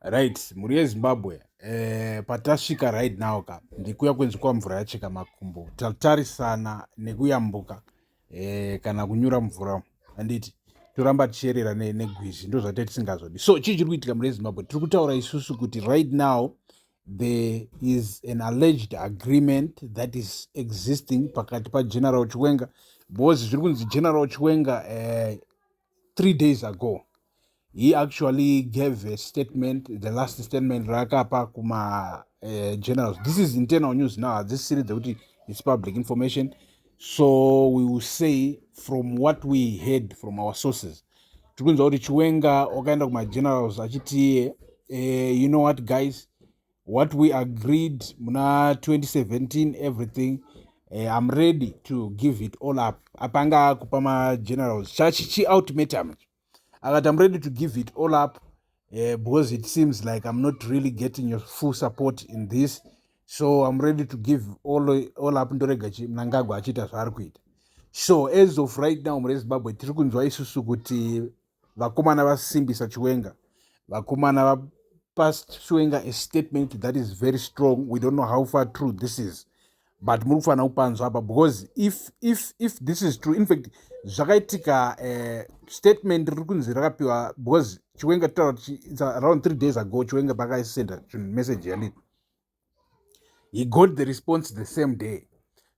Right, mhuri yeZimbabwe, patasvika right now ka, ndikuya kwenzi kwamvura yacheka makumbo. Tatarisana nekuyambuka kana kunyura mvura, handiti? Toramba tichierera negwizi, ndo zvatee tisingazodi. So chii chiri kuitika, mhuri yeZimbabwe? Tiri kutaura isusu kuti right now there is an alleged agreement that is existing pakati paGeneral Chiwenga, because zviri kunzi General Chiwenga 3 days ago he actually gave a statement, the last statement raakapa kuma generals. This is internal news now, hadzisiri dzekuti it's public information. So we will say from what we heard from our sources, tiri kunzwa kuti Chiwenga wakaenda kumagenerals achiti, "You know what, guys, what we agreed muna 2017, everything, I'm ready to give it all up." Apanga akupa magenerals chiultimatum, akati, "I'm ready to give it all up because it seems like I'm not really getting your full support in this, so I'm ready to give all up, ndorega Mnangagwa achiita zvaari kuita." So as of right now, mune Zimbabwe, tiri kunzwa isusu kuti vakomana vasimbisa Chiwenga, vakomana vapa Chiwenga a statement that is very strong. We don't know how far true this is, but muri kufanira kupanzwa apa, because if this is true, in fact zvakaitika, statement riri kunzi rakapiwa, because Chiwenga, totaura kuti around 3 days ago Chiwenga pakaisenda message yalii, he got the response the same day.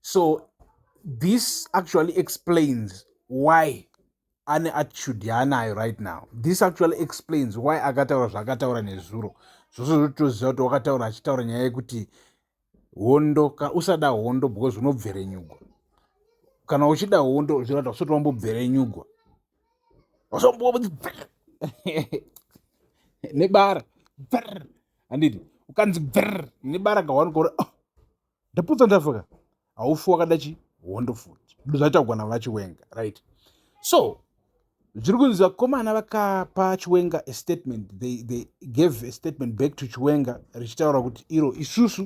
So this actually explains why ane attitude yaanayo right now. This actually explains why akataura zvaakataura nezuro zvose. Zvotoziva kuti wakataura achitaura nyaya yekuti hondo, usada hondo because unobverenyugwa. Kana uchida hondo, zvirata usati wambobverenyugwa nebara, handiti? Ukanzi bver nebara kahwani kauri, oh, ndaputsa ndafaka, haufi wakada chi hondo futi. Ndo zvataugwa navaChiwenga, right? So zviri kunzi vakomana vakapa Chiwenga a statement. They gave a statement back to Chiwenga richitaura kuti iro isusu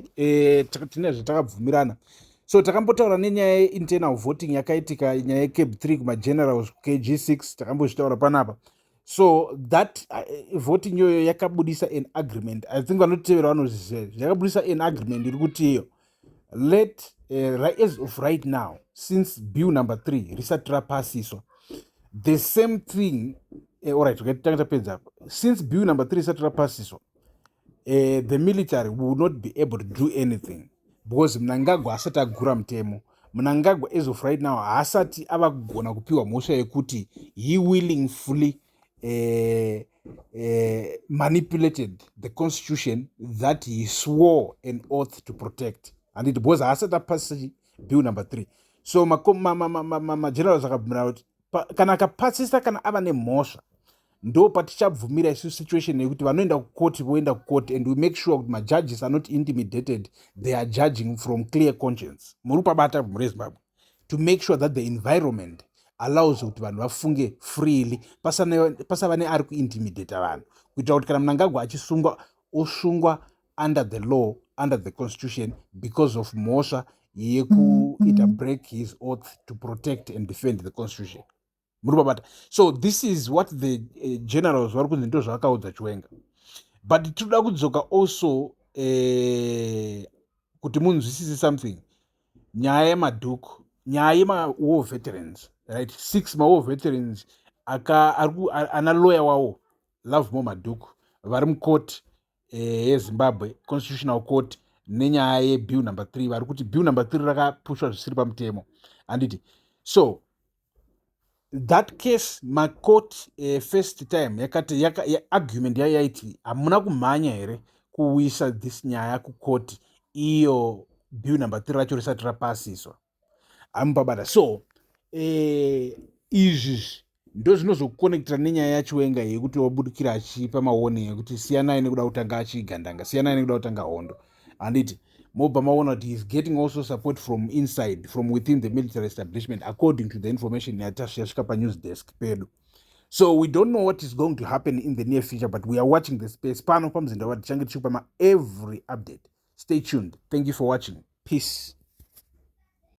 tine zvatakabvumirana. So takambotaura nenyaya yeinternal voting yakaitika, nyaya yeCAB 3 kumagenerals, KG6, takambozvitaura panapa. So that voting iyoyo yakabudisa an agreement. I think vanotevera vanozviziva. Yakabudisa an agreement iri kuti iyo let as of right now, since bill number 3 risati rapasiswa, the same thing, alright, tanga tapedza. Since bill number 3 risati rapasiswa, the military will not be able to do anything because Mnangagwa asati agura mutemo. Mnangagwa as of right now haasati ava kugona kupiwa mhosva yekuti he willingfully manipulated the constitution that he swore an oath to protect, handiti? Because haasati apasisa bill number 3. So magenerals akabvumira kuti kana akapasisa, kana ava nemhosva, ndo patichabvumira isu situation yekuti vanoenda kukoti voenda kukoti, and we make sure kuti majudges are not intimidated, they are judging from clear conscience. Muri kupabata, mhuri yeZimbabwe? To make sure that the environment allows kuti vanhu vafunge freely, pasava neari kuintimidata vanhu, kuitira kuti kana Mnangagwa achisungwa, osungwa under the law, under the constitution, because of mhosva yekuita break his oath to protect and defend the constitution. Muri kubabata? So this is what the generals vari kunzi ndo zvavakaudza Chiwenga. But tinoda kudzoka also kuti munzwisise something, nyaya yeMadhuku, nyaya yemawar veterans, right? Six mawar veterans ana lawyer wavo Lovemore Madhuku vari mukoti yeZimbabwe Constitutional Court nenyaya yebill number 3. Vari kuti bill number 3 rakapushwa zvisiri pamutemo, handiti? So that case, macourt, first time yakati argument yayo yaiti hamuna kumhanya here kuwisa this nyaya kukoti iyo bill number 3 racho risati rapasiswa? Hamupabata? So izvi ndo zvinozokonekitira nenyaya yaChiwenga yekuti wabudikira achipa mawarning ekuti siyanai nekuda kutanga achigandanga, siyanai nekuda kutanga hondo, handiti? Mobva maona kuti he's getting also support from inside, from within the military establishment, according to the information yasvika panews desk pedu. So we don't know what is going to happen in the near future, but we are watching the space pano paMuzinda Wati. Tichange tichikupa ma every update. Stay tuned. Thank you for watching. Peace.